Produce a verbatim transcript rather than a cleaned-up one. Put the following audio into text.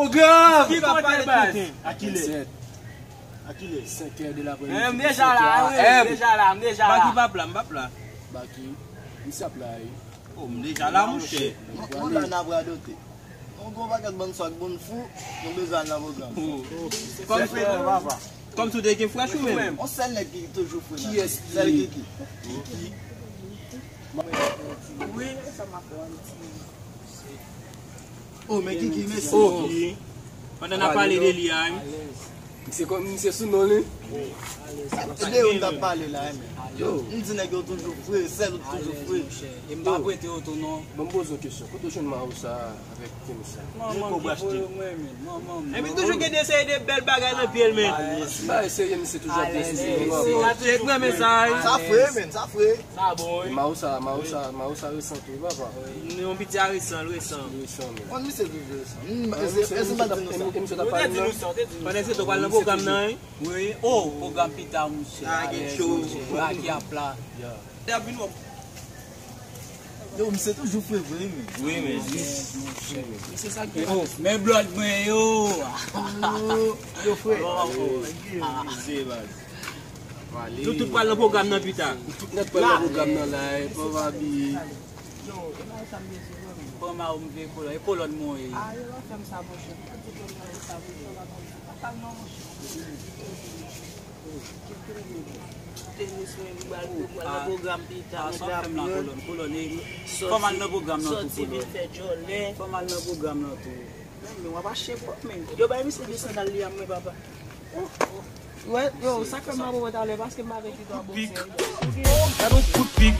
Pwogram! Ki kote baz? A kilè? Sèt. A kilè? Senkè de lapremidi. M deja la, wi, m deja la, m deja la. Baki p ap la, m p ap la. Baki, misye ap la, wi. Oh, m deja la, monchè. Nou la n ap radote. Nou gon pakèt bann sòt, bann fou, nou bezwen al nan pwogram. Kòm, kòm si w te gen frèch ou menm? On sèl nèg ki toujou fre nan. Kiyès? Sèl Kiki. Kiki. Wi, sa m ap fè yon ti. Oh, men Kiki, mesi. Oh, pandan n ap pale de li a, wi. Se kòm misye sou non li. E de ou n t ap pale la, men. Yo. M di nèg yo toujou fre, sèl ou toujou fre. E m pa prete yo tou non. Bon, m poze w kesyon. Kote w jwenn mawo sa avèk tenis sa? Manman m ki voye mwen, men. Manman m. Epi toujou gen de seri de bèl bagay nan pye l, men. Bagay serye, misye toujou ap desi. Misye toujou ap renmen sa, wi. Sa fre, men, sa fre. Sa bon, wi. Mawo sa, mawo sa, mawo sa resan tou, wi, papa. Yon piti a resan, resan. Resan, men. Konn misye toujou resan. Eske m pa di nou sa? Ou te di nou sa, ou te di nou sa. Pandan se tou pral nan pwogram nan, wi. Wi, oh, pwogram pita, monchè. Sa gen cho. Baki ap la. Te ap vin wè. Yo, misye toujou fre vre, men. Wi, men. Yes, monchè. Se sa ki. Oh, men blòd mwen yo. Yo, frè. Se baz. Nou tout pral nan pwogram nan pita. Nou tout nèt pral nan pwogram nan la, e pa va bliye. Yo, e pa sa m bezwen, non, men. Pran ma ou m vle kolòn, e kolòn mwen ye. A, yo pa fè m sa, monchè. Pa di kolòn mwen sa, monchè, pa fè m sa. Pa fè m non, monchè. Tenis, men, m pral, m pral nan pwogram pita, nèg la pran. Kolòn, kolòn, e fò m al nan pwogram nan tou, kolòn. Sòti vin fè djòlè. Fò m al nan pwogram nan tou. Men, men, w ap achte pwòp, men. Yo bay misye de sandal li a mwen, papa. Ou wè, yo, sa k fè m pa bon talè, paske m pa vle kite w a bon seri. Gad yon kout pik.